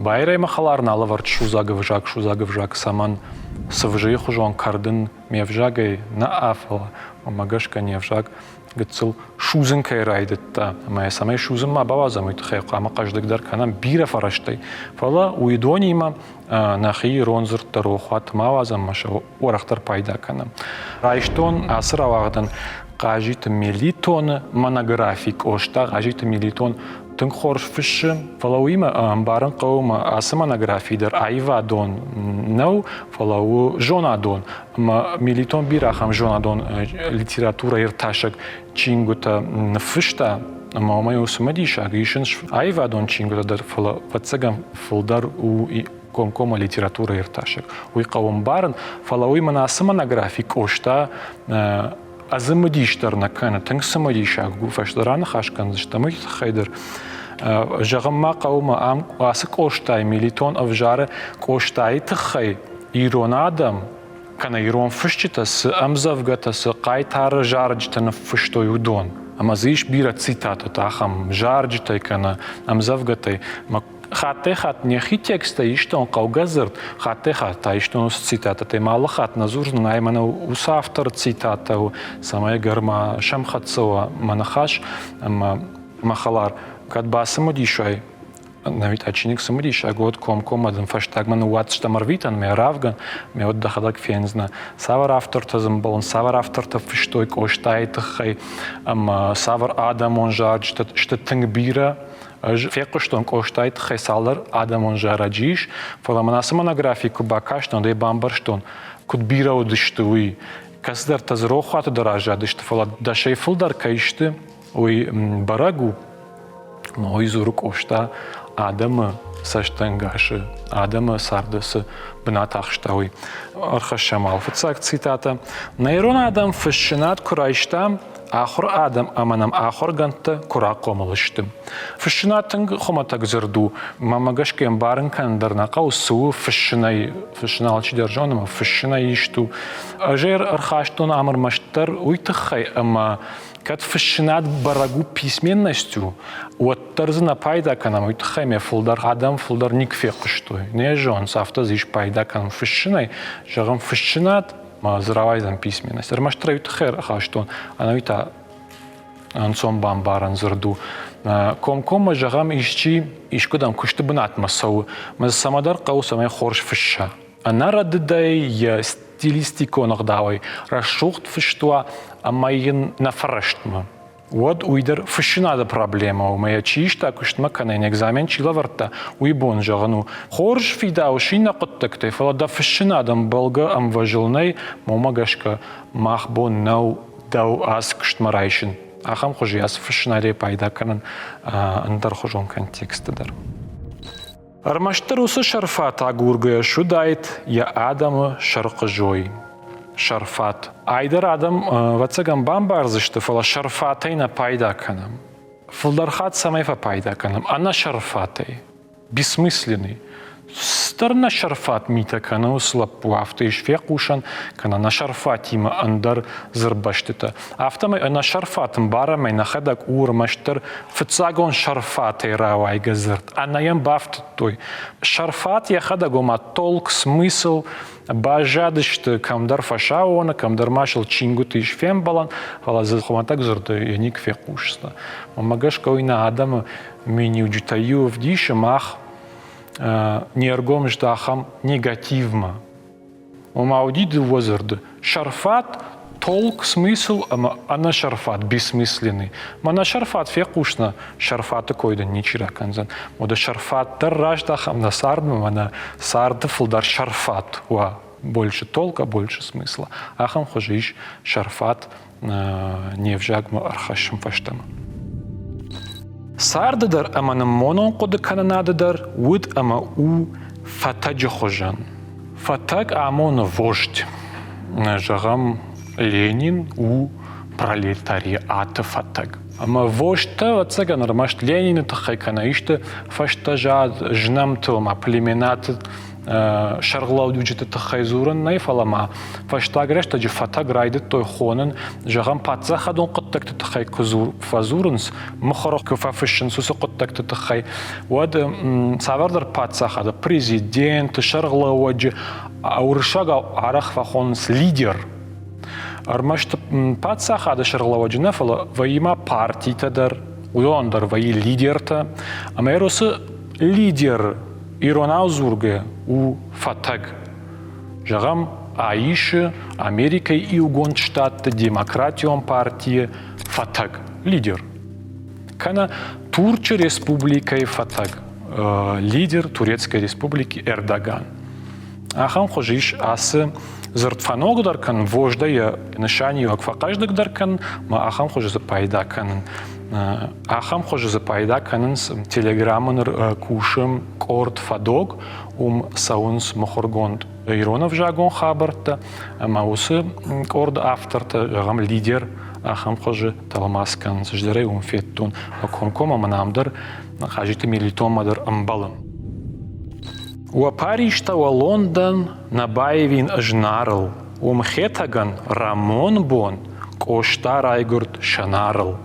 Байрай мӕ хӕлар нал ӕвӕрд судзаг ӕвзаг, судзаг ӕвзаг цӕмӕн? Цывзыйы хуызон кӕрдын ме взагӕй нӕ фӕлӕ мӕ гӕсгӕ не взаг гыццыл судзын кӕй райдыдта, ӕмӕ йӕ цӕмӕй судзын ма бауадзӕм, уый тыххӕй хъуамӕ хъӕздыгдӕр кӕнӕм бирӕ фӕрӕзтӕй. Фӕлӕ уыдонимӕ нӕхи ирон дзырдтӕ рохуат ма уадзӕм ӕмӕ сӕ уӕрӕхдӕр пайда кӕнӕм. Райстон ацы рауагъдӕн Хъазиты Мелитоны монографи Къоста. Хъазиты Мелитон тынг хорз фыссы, фӕлӕ уыимӕ ӕмбарын хъӕуы ӕмӕ ацы монографи дӕр аивадон нӕу, фӕлӕ у зонадон. Ӕмӕ Мелитон бирӕ ахӕм зонадон литературӕ иртасӕг чингуытӕ ныффыста, ӕмӕ уымӕй у цымыдисаг, ис ын аивадон чингуытӕ дӕр, фӕлӕ, ӕвӕццӕгӕн, фылдӕр у комкоммӕ литературӕ иртасӕг. Уый хъӕуы ӕмбарын, фӕлӕ уый мӕнӕ ацы монографи Къоста ӕдзымыдис дӕр нӕ кӕны, тынг цымыдисаг у, фӕстӕдӕр аныхас кӕндзыстӕм уый тыххӕй дӕр. Зӕгъын ма хъӕуы ма ам ацы Къостайы Мелитон ӕвзары Къостайы тыххӕй ирон адӕм кӕнӕ ирон фысджытӕ цы ӕмдзӕвгӕтӕ, цы хъайтары зарджытӕ ныффыстой, уыдон. Ӕмӕ дзы ис бирӕ цитатӕтӕ ахӕм зарджытӕй кӕнӕ ӕмдзӕвгӕтӕй. Хаттӕй-хатт нӕхи тексттӕ истон хъӕугӕ дзырд, хаттӕй-хатт та истон уыцы цитатӕтӕй. Ӕмӕ алы хатт нӕ дзурдзынӕн, ай мӕнӕ уыцы авторы цитатӕ у, цӕмӕй ӕгӕр ма сӕмхӕццӕ уа мӕ ныхас ӕмӕ мӕ хӕлар. Кӕд бацымыдис уай, нӕуи та чиныг цымыдисаг, уӕд комкоммӕ дын фӕстагмӕ ныууадздзыстӕм ӕрвитӕн, мӕ равгӕн, мӕ уӕд дӕхӕдӕг фендзынӕ, цавӕр автортӕ дзы ӕмбӕлынц, цавӕр автортӕ фыстой Къостайы тыххӕй ӕмӕ цавӕр адӕмон зарджытӕ сты тынг бирӕ. Ӕз фехъуыстон Къостайы тыххӕй цалдӕр адӕмон зарӕджы ис, фӕлӕ мын ацы монографи куы бакастӕн, уӕд ӕй бамбӕрстон, куыд бирӕ уыдысты, уый. Кӕцыдӕртӕ дзы рохуаты дӕр аззадысты, фӕлӕ дӕсӕй фылдӕр кӕй сты, уый бӕрӕг у. Уый дзуры Къоста адӕмы цӕстӕнгасы, адӕмы царды цы бынат ахста, уый. Ӕрхӕссӕм ал фыццаг цитатӕ. Нӕ ирон адӕм фыссынад куы райстам, ахуыр адӕм ӕмӕ нӕм ахуыргӕндтӕ куы рахъомыл сты. Фыссынад тынг хуымӕтӕг дзырд у. Мӕнмӕ гӕсгӕ ӕмбарын кӕнын дӕр нӕ хъӕуы, цы у фыссынӕй. Фыссын алчидӕр зоны, ӕмӕ фыссынӕй ист у. Ӕз ӕй ӕрхастон ам ӕрмӕстдӕр уый тыххӕй, ӕмӕ кӕд фыссынад бӕрӕг у письменностью, уӕддӕр дзы нӕ пайда кӕнӕм, уый тыххӕй мӕ фылдӕр адӕм фылдӕр никуы фехъуыстой. Нӕ зонынц, афтӕ дзы ис пайда кӕнын фыссынӕй. Зӕгъӕм, фыссынад ма дзы рауайдзӕн письменность. Ӕрмӕстдӕр ӕй тыххӕй ӕрхастон, ӕнӕуи та ӕнцон бамбарӕн дзырд у. Комкоммӕ зӕгъӕм, исчи искуыдӕм куысты бынатмӕ цӕуы, мӕ дзы цӕмӕдӕр хъӕуы, цӕмӕй хорз фысса. Ӕнӕрӕдыдӕй йӕ стилистикон ӕгъдауӕй рӕсугъд фыст уа ӕмӕ йын нӕ фӕрӕстмӕ. Уӕд уый дӕр фыссынады проблемӕ у, ӕмӕ йӕ чи иста куыстмӕ кӕнӕ йын экзамен чи лӕвӕрдта, уый бон зӕгъын у, хорз фидауыс иннӕ хъуыддӕгтӕй, фӕлӕ дӕ фыссынад ӕмбӕлгӕ ӕмвӕзыл нӕй, уымӕ гӕсгӕ мах бон нӕу дӕу ацы куыстмӕ райсын. Ахӕм хуызы ацы фыссынадӕй пайда кӕнын ӕндӕрхуызон контексты дӕр. Ӕрмӕстдӕр уыцы сӕрфат агургӕйӕ суыдаид йӕ адӕмы сӕрхъызой. Сӕрфат. Айдӕр адӕм, ӕвӕццӕгӕн, бамбардзысты, фӕлӕ сӕрфатӕй нӕ пайда кӕнӕм. Фылдӕр хатт цӕмӕй фӕпайда кӕнӕм? Ӕнӕ сӕрфатӕй. Бессмысленный. Стыр нӕсӕрфат митӕ кӕны уыцы лӕппу, афтӕ ис фехъусӕн, кӕнӕ нӕсӕрфатимӕ ӕндӕр дзырдбӕстытӕ. Афтӕмӕй ӕнӕсӕрфат ӕмбарӕмӕй нӕхӕдӕг у ӕрмӕстдӕр фыццагон сӕрфатӕй рауайгӕ дзырд, ӕнӕ йӕм бафтыдтой. Сӕрфат йӕхӕдӕг, ома толк, смысл, баззадысты кӕмдӕр фӕсаууоны, кӕмдӕр ма сыл чингуыты ис фембӕлӕн, фӕлӕ дзы хуымӕтӕг дзырды йӕ никуы фехъусдзынӕ. Уымӕ гӕсгӕ уый нӕ адӕмы миниуджытӕ иу ӕвдисы, мах не ргом здахӕм негативмӕ. Ома уыди дыууӕ дзырды: сӕрфат, толк, смысл ӕмӕ ӕнӕсӕрфат, бессмысленный. Мӕнӕ сӕрфат фехъус нӕ, сӕрфаты кой дын ничи ракӕндзӕн. Уӕдӕ сӕрфат дӕр раздахӕм нӕ цардмӕ, мӕнӕ царды фылдӕр сӕрфат уа. Больше толка, больше смысла. Ахӕм хуызы ис сӕрфат не взагмӕ ӕрхӕссын фӕстӕмӕ. Царды дӕр ӕмӕ ныммонон хъуыдыкӕнынады дӕр уыд ӕмӕ у фӕтӕджы хуызӕн. Фӕтӕг амоны вождь. Зӕгъӕм, Ленин у пролетариаты фӕтӕг. Ӕмӕ вождьтӕ, ӕвӕццӕгӕн, ӕрмӕст Ленины тыххӕй кӕнӕ исты фӕстӕзад знӕмты, ома племенаты. сӕргълӕуджыты тыххӕй дзурын нӕй, фӕлӕ ма фӕстаг рӕстӕджы фӕтӕг райдыдтой хонын, зӕгъӕм, паддзахадон хъуыддӕгты тыххӕй куы фӕдзурынц, мыхуыры куы фӕфыссынц уыцы хъуыддӕгты тыххӕй, уӕд цавӕрдӕр паддзахады президенты, сӕргълӕууӕджы уырыссагау арӕх фӕхонынц лидер. Ӕрмӕст паддзахады сӕргълӕууӕджы нӕ, фӕлӕ вӕййы ма партитӕ дӕр, уыдон дӕр вӕййы лидертӕ. Ӕмӕ уыцы лидер иронау дзургӕ у фӕтӕг. Зӕгъӕм, АИШ-ы, Америкӕйы Иугонд Штатты Демократион партийы фӕтӕг, лидер. Кӕнӕ Турчы республикӕйы фӕтӕг, лидер Турецкой республики Эрдоган. Ахӕм хуыз ис ацы дзырд фӕногдӕр кӕнын, вождӕ йӕ нысаниуӕг фӕхъӕздыгдӕр кӕнын, ӕмӕ ахӕм хуызы дзы пайда кӕнын. Ахӕм хуызы дзы пайда кӕнынц Телеграмы ныр кусы къорд фӕдог, уым цӕуынц мыхуыргонд ирон ӕвзагон хабӕрттӕ, ӕмӕ уыцы къорды автортӕ, зӕгъӕм, лидер ахӕм хуызы тӕлмац кӕнынц. Ӕз дӕр ӕй уым федтон. Комкоммӕ мын ам дӕр Хъазиты Мелитонмӕ дӕр ӕмбӕлы. Уӕ Парижтӕ, уӕ Лондон нӕ баивин ӕз Нарыл, Уым Хетӕгӕн рӕмон бон Къоста райгуырд Сӕнарыл.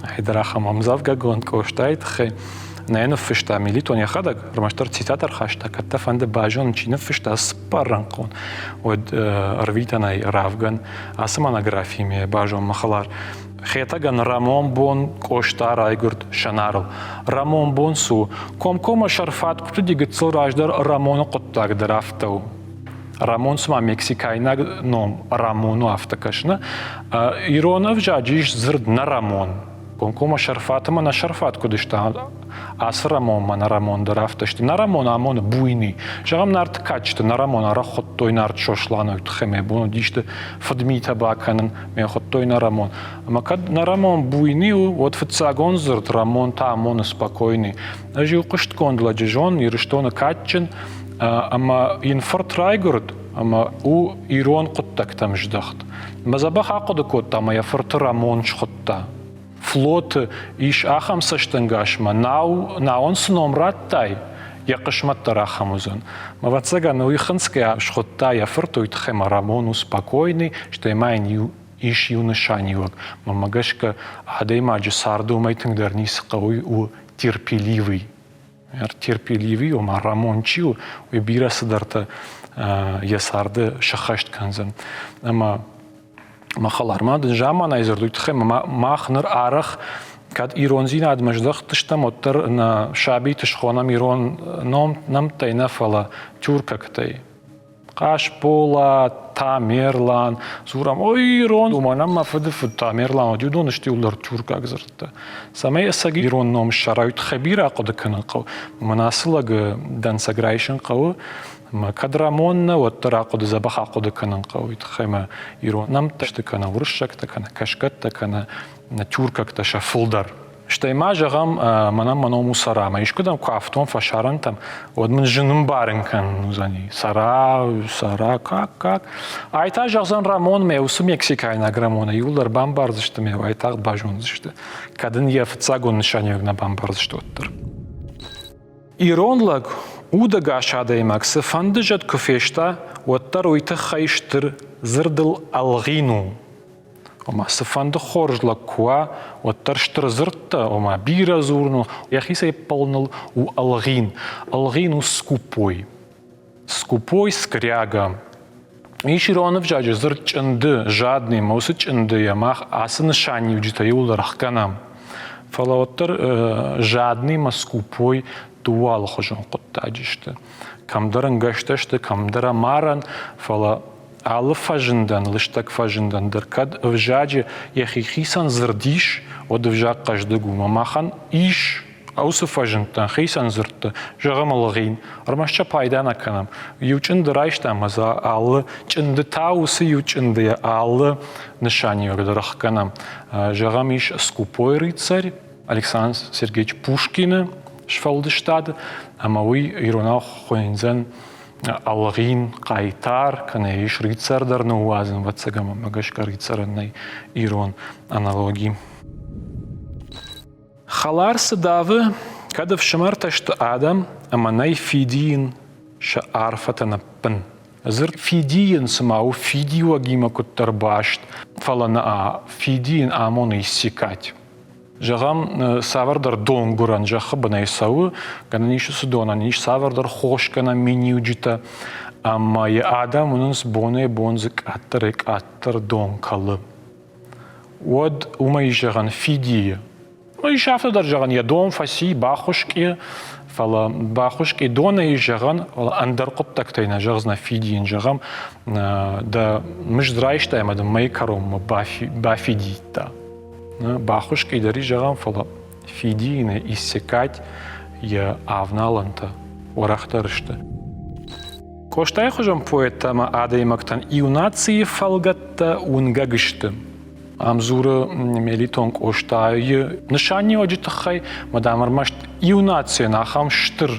Айдӕр ахӕм ӕмдзӕвгӕгонд Къостайы тыххӕй нӕ ныффыста Мелитон йӕхӕдӕг, ӕрмӕстдӕр цитат ӕрхаста, кӕд дӕ фӕнды базонын, чи ныффыста цыппаррӕнхъон, уӕд ӕрвитӕнӕй равгӕн ацы монографимӕ базон мӕ хӕлар. Хетӕгӕн Рӕмон бон Къоста райгуырд Сӕнарыл. Рӕмон бон цы у? Комкоммӕ сӕрфат куыд уыди гыццыл раздӕр Рӕмоны хъуыддаг дӕр афтӕ у. Рамон цыма мексикайнаг ном Рамон у, афтӕ кӕсыны. Ирон ӕвзаджы ис дзырд нӕрӕмон. Комкоммӕ сӕрфат ӕмӕ нӕ сӕрфат куыд сты, ацы Рамонмӕ нӕрӕмон дӕр афтӕ сты. Нӕрӕмон амоны буйный. Зӕгъӕм, Нарты кадджыты нӕрӕмон арӕх хуыдтой Нарт Сосланы тыххӕй мӕ бон уыдисты фыдмитӕ бакӕнын, мӕ хуыдтой нӕрӕмон. Ӕмӕ кӕд нӕрӕмон буйный у, уӕд фыццагон дзырд Рамон та амоны спокойный. Ӕз иу хъуыстгонд лӕджы зонын, Ирыстоны кадджын, ӕмӕ йын фырт райгуырд ӕмӕ у ирон хъуыддӕгтӕм здӕхт. Мӕ дзӕбӕх ахъуыды кодта ӕмӕ йӕ фырты Рамон схуыдта. Флоты ис ахӕм цӕстӕнгасмӕ, нау, науӕн цы ном радтай, йӕ хъысмӕт дӕр ахӕм уыдзӕн. Ӕвӕццӕгӕн, уый хынцгӕйӕ схуыдта йӕ фырт, уый тыххӕй ма Рамон у спокойный, стӕй ма йын иу ис иу нысаниуӕг. Мӕнмӕ гӕсгӕ, адӕймаджы царды уымӕй тынгдӕр ницы хъӕуы, у терпеливый. Терпеливый, ома Рамон чи у, уый бирӕ цыдӕртӕ йӕ царды сӕххӕст кӕндзӕн. Ӕмӕ мӕ хӕлар ма дын заманайы дзырд уый тыххӕй мах ныр арӕх кӕд ирондзинадмӕ здӕхтыстӕм, уӕддӕр нӕ сабиты схонӕм ирон ном нӕмттӕй нӕ, фӕлӕ тюркӕгтӕй. Хъасболат, Тамерлан, дзурӕм, ой, ирон, уымӕн ӕмӕ мӕ фыды фыд Тамерлан уыди, уыдон сты иуылдӕр тюркаг дзырдтӕ. Цӕмӕй ӕцӕг ирон ном ссарай, уый тыххӕй бирӕ хъуыды кӕнын хъӕуы. Уымӕн ацы лӕгы дӕнцӕг райсын хъӕуы, ӕмӕ кӕд Рамон нӕ, уӕддӕр ахъуыды, дзӕбӕх ахъуыды кӕнын хъӕуы, уый тыххӕй мӕ ирон нӕмттӕ сты кӕнӕ уырыссӕгтӕ, кӕнӕ кӕсгӕттӕ, кӕнӕ тюркӕгтӕ сӕ фылдӕр. Стӕй ма зӕгъӕм, мӕнӕн мӕ ном у Сара, ӕмӕ искуыдӕм куы афтон фӕсарӕнтӕм, уӕд мын зын ӕмбарын кӕнын уыдзӕни. Сара, Сара, как, как. Ай та зӕгъдзӕн Рамон, мӕ уыцы мексикайнаг Рамона иууылдӕр бамбардзысты мӕ уайтагъд базондзысты, кӕд ын йӕ фыццагон нысаниуӕг нӕ бамбардзысты, уӕддӕр. Ирон лӕг, удӕгас адӕймаг цыфӕнды зӕд куы феста, уӕддӕр уый тыххӕй стыр дзырдыл ӕлгъин у. Ома, цыфӕнды хорз лӕг куы уа, уӕддӕр стыр дзырдтӕ, ома, бирӕ дзурыныл, йӕхицӕй ӕппӕлыныл у ӕлгъин. Ӕлгъин у скупой. Скупой скряга. Ис ирон ӕвзаджы дзырд чъынды, жадный, ӕмӕ уыцы чъындыйӕ мах ацы нысаниуджытӕ иууылдӕр ӕхгӕнӕм. Фӕлӕ уӕддӕр жадный ӕмӕ скупой дыууӕ алыхуызон хъуыддаджы сты. Кӕмдӕр ӕнгӕстӕ сты, кӕмдӕр ӕмарӕн, фӕлӕ алы фӕзындӕн, лыстӕг фӕзындӕн дӕр кӕд ӕвзаджы йӕхи хицӕн дзырд ис, уӕд ӕвзаг хъӕздыг у. Ӕмӕ махӕн ис уыцы фӕзындтӕн хицӕн дзырдтӕ, зӕгъӕм, ӕлгъин. Ӕрмӕст сӕ пайда нӕ кӕнӕм. Иу чъынды райстам ӕмӕ дзы алы чъынды та уыцы иу чъындыйӕ алы нысаниуӕг дӕр ӕхгӕнӕм. Зӕгъӕм, ис скупой рыцарь Александр Сергеевич Пушкины сфӕлдыстад, ӕмӕ уый иронау хуыйндзӕн ӕлгъин хъайтар, кӕнӕ ис рыцарь дӕр ныууадзын, ӕвӕццӕгӕн, мӕ гӕсгӕ рыцарӕн нӕй ирон аналоги. Хӕлар цы давы, кӕд ӕфсымӕртӕ сты адӕм, ӕмӕ нӕй фидийын. сӕ арфӕтӕн ӕппын. Дзырд фидийын цыма у фидиуӕгимӕ куыддӕр баст, фӕлӕ нӕ фидийын амоны иссекать. Зӕгъӕм, цавӕрдӕр донгуырӕн зӕххы бынӕй цӕуы, гӕнӕн ис уыцы донӕн ис цавӕрдӕр хосгӕнӕн миниуджытӕ, ӕмӕ йӕ адӕм уынынц бонӕй-бон дзы къаддӕрӕй-къаддӕр дон кӕлы. Уӕд уымӕй зӕгъӕн фидийы. Ну, ис афтӕ дӕр зӕгъӕн, йӕ дон фӕци, бахуыскъи, фӕлӕ бахуыскъи донӕй зӕгъӕн, фӕлӕ ӕндӕр хъуыддӕгтӕй нӕ зӕгъдзынӕ фидийын, зӕгъӕм, дӕ мызд райстай ӕмӕ дын мӕйы кӕронмӕ бафидидта. Бахуыскъи дӕр ис зӕгъӕм, фӕлӕ фидийыны иссекать йӕ авналӕнтӕ уӕрӕхдӕр сты. Къостайы хуызӕн поэттӕ ӕмӕ адӕймӕгтӕн иу нацийы фӕлгӕттӕ уынгӕг сты. Ам дзуры Мелитон Къостайы нысаниуӕджы тыххӕй, ӕмӕ дам ӕрмӕст иу нацийӕн ахӕм стыр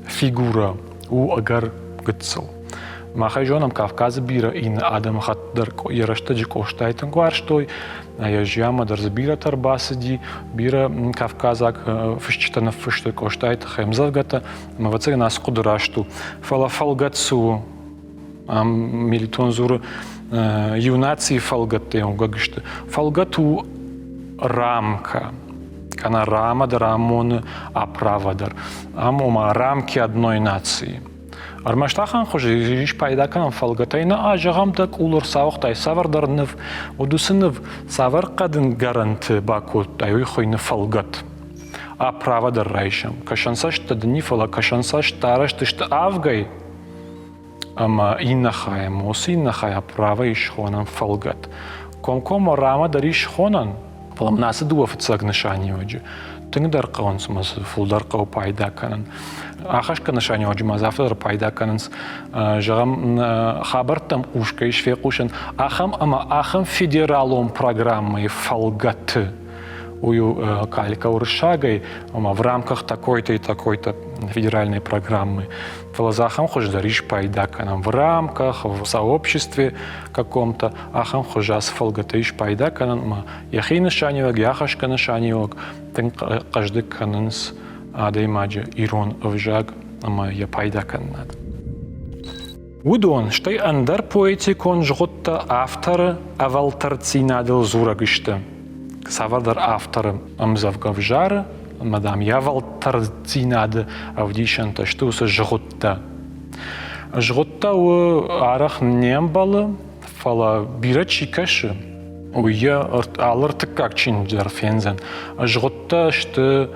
фигурӕ у ӕгӕр гыццыл. Махӕй зонӕм, Кавказы бирӕ иннӕ адӕмыхатт дӕр йӕ рӕстӕджы Къостайы тынг уарзтой, йӕ зианмӕ дӕр дзы бирӕтӕ ӕрбацыди, бирӕ кавказаг фысджытӕ ныффыстой Къостайы тыххӕй ӕмдзӕвгӕтӕ, ӕмӕ ӕвӕццӕгӕн ацы хъуыды раст у. Фӕлӕ фӕлгӕт цы у? Ам Мелитон дзуры, иу нацийы фӕлгӕттӕ уынгӕг сты. Фӕлгӕт у рамка, кӕнӕ рама дӕр амоны оправа дӕр. Ам ома рамки одной нации. Ӕрмӕст ахӕм хуызы ис пайда кӕнӕн фӕлгӕтӕй нӕ, зӕгъӕм, дӕ къул ӕрцауыгътай цавӕрдӕр ныв, уӕд уыцы ныв цавӕр хъӕдын гӕрӕнты бакодтай, уый хуыйны фӕлгӕт. Оправа дӕр райсӕм. Кӕсӕнцӕсттӕ дын не, фӕлӕ кӕсӕнцӕсттӕ арӕзт сты авгӕй, ӕмӕ иннӕ хайӕ уыцы иннӕ хайӕ правӕ ис схонӕн фӕлгӕт. Комкоммӕ рамӕ дӕр ис схонӕн, фӕлӕ мын ацы дыууӕ фыццаг нысаниуӕджы тынгдӕр хъӕуынц ӕмӕ дзы фылдӕр хъӕуы пайда кӕнын. Ахӕсгӕ нысаниуӕджы ма дзы афтӕ дӕр пайда кӕнынц, зӕгъӕм, хабӕрттӕм хъусгӕ ис фехъусӕн ахӕм ӕмӕ ахӕм федералон программӕйы фӕлгӕты. Уый у калька уырыссагӕй, ома в рамках такой-то и такой-то федеральной программы. Фӕлӕ дзы ахӕм хуыз дӕр ис пайда кӕнӕн в рамках, в сообществе каком-то, ахӕм хуыз ацы фӕлгӕты ис пайда кӕнӕн ӕмӕ йӕхи нысаниуӕг, йӕ ахӕсгӕ нысаниуӕг тынг хъӕздыг кӕнынц адӕймаджы ирон ӕвзаг ӕмӕ йӕ пайдакӕнынад. Уыдон, стӕй ӕндӕр поэтикон згъуыдтӕ авторы ӕвӕлтӕрддзинадыл дзурӕг сты. Цавӕрдӕр авторы ӕмдзӕвгӕ взары, ӕмӕ, дам, йӕ ӕвӕлтӕрддзинады ӕвдисӕнтӕ сты уыцы згъуыдтӕ. Згъуыдтӕ у арӕх не мбӕлы, фӕлӕ бирӕ чи кӕсы, уый йӕ алы ӕртыккаг чиныджы дӕр фендзӕн. Згъуыдтӕ сты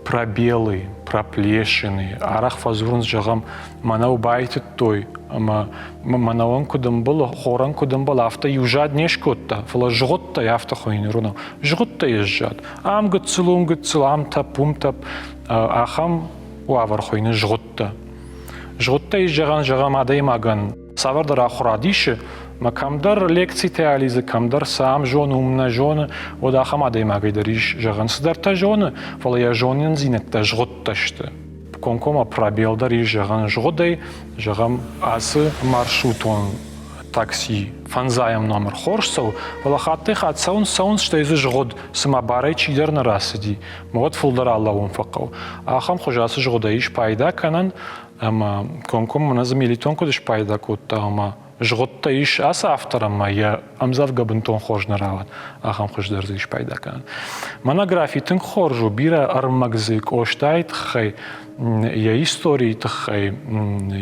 пробелы, проплешины, арӕх фӕдзурынц, зӕгъӕм, мӕнӕу байтыдтой ӕмӕ мӕнӕуӕн куыд ӕмбӕлы, хорӕн куыд ӕмбӕлы, афтӕ иу зад не скодта, фӕлӕ згъуыдтӕй афтӕ хуыйны иронау. Згъуыдтӕй сзад. Ам гыццыл, уым гыццыл, ам тӕпп, уым тӕпп. Ахӕм уавӕр хуыйны згъуыдтӕ. Згъуыдтӕй зӕгъӕн, зӕгъӕм, адӕймагӕн цавӕрдӕр ахуырад исы, ӕмӕ кӕмдӕр лекцитӕ алидзы, кӕмдӕр цы ам зоны, уым нӕ зоны, уӕд ахӕм адӕймагӕй дӕр ис зӕгъӕн, цыдӕртӕ зоны, фӕлӕ йӕ зонындзинӕдтӕ згъуыдтӕ сты. Комкоммӕ пробел дӕр ис зӕгъӕн згъуыдӕй, зӕгъӕм, ацы маршрутон такси фӕндзайӕм номыр хорз цӕуы, фӕлӕ хаттӕй-хатт цӕуынц, цӕуынц, стӕй дзы згъуыд, цыма барӕй чидӕр нӕ рацыди, мӕ уӕд фылдӕр алӕууын фӕхъӕуы. Ахӕм хуызы ацы згъуыдӕй ис пайда кӕнӕн, Ӕмӕ комкоммӕ нӕ дзы Мелитон куыд спайда кодта, ӕмӕ згъуыдтӕ ис ацы автор ӕмӕ йӕ ӕмдзӕвгӕ бынтон хорз нӕ рауад, ахӕм хуыздӕр дзы спайда кӕнын. Монографи тынг хорз у, бирӕ ӕрмӕг дзы Къостайы тыххӕй, йӕ историйы тыххӕй,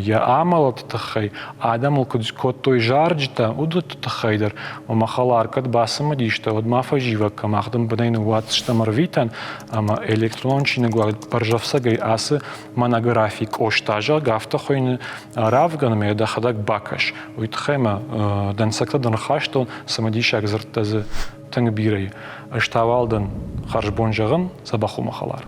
йӕ амӕлӕты тыххӕй, адӕмыл куыд кодтой зарджытӕ, уыдӕтты тыххӕй дӕр. Ома хӕлар кӕд бацымыдис дӕ, уӕд ма фӕзивӕг кӕн, мах дын бынӕй ныууадздзыстӕм ӕрвитӕн ӕмӕ электронон чиныгуагъд бӕрзӕфцӕгӕй ацы монографи Къоста, зӕгъгӕ, афтӕ хуыйны равгӕн ӕмӕ йӕ дӕхӕдӕг бакӕс. Уый тыххӕй мӕ дӕнцӕгтӕ дын рхастон, цымыдисаг дзырдтӕ дзы тынг бирӕ и. Ӕз та уал дын хӕрзбон зӕгъын, дзӕбӕх у мӕ хӕлар.